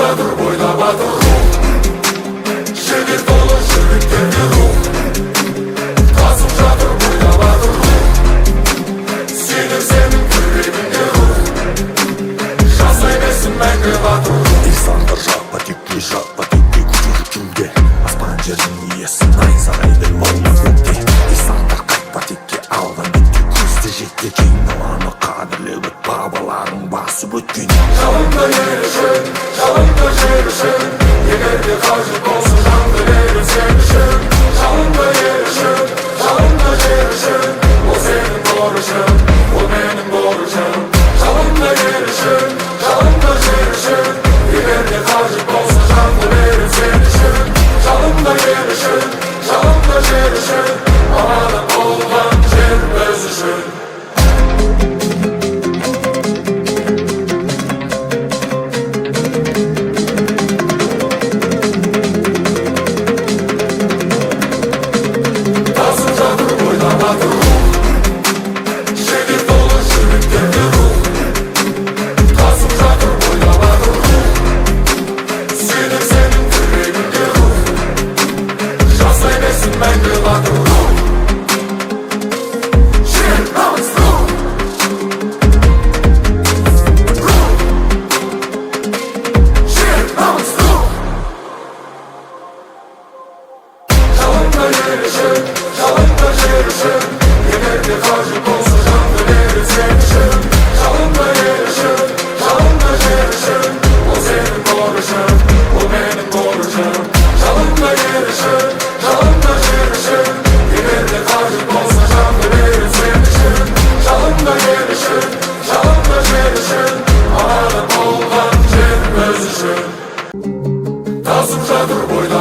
жатыр бойда батыр рух, жігер толы жүректерде рух. Тасып жатыр бойда батыр рух, сенің, сенің жүрегіңде рух. Жасай берсін мәңгі батыр рух. Исандыр, жатпа текке, жатпа текке, көтер кеуде. Аспан, жердің иесі, найзағайдай лаулап көкте. Исандыр, қайтпа текке, алған бетке көзді жетте. Кең даланы қадірлеп өт, бабаларың басып өткен. Жалынды ел үшін, жалынды жер үшін, егер де қажет болса, жанды берем сен үшін. Жалынды ел үшін, жалынды жер үшін, ол сенің борышың, ол менің борышым. Жалынды ел үшін, жалынды жер үшін, егер де қажет болса, жанды берем сен үшін. Жалынды ел үшін, жалынды жер үшін, аманат болған жер біз үшін. Тасып жатыр бойда батыр рух, жігер толы жүректерде рух. Тасып жатыр бойда батыр рух, сенің, сенің жүрегіңде рух. Жасай берсін мәңгі батыр рух. Жігер, намыс, рух, рух, жігер, намыс, рух. Жалынды ел үшін, жалынды жер үшін, егер де қажет болса, жанды берем сен үшін. Жалынды ел үшін, жалынды жер үшін, ол сенің борышың, ол менің борышым. Жалынды ел үшін, жалынды жер үшін, егер де қажет болса, жанды берем сен үшін. Жалынды ел үшін, жалынды жер үшін, аманат болған жер біз үшін. Тасып жатыр бойда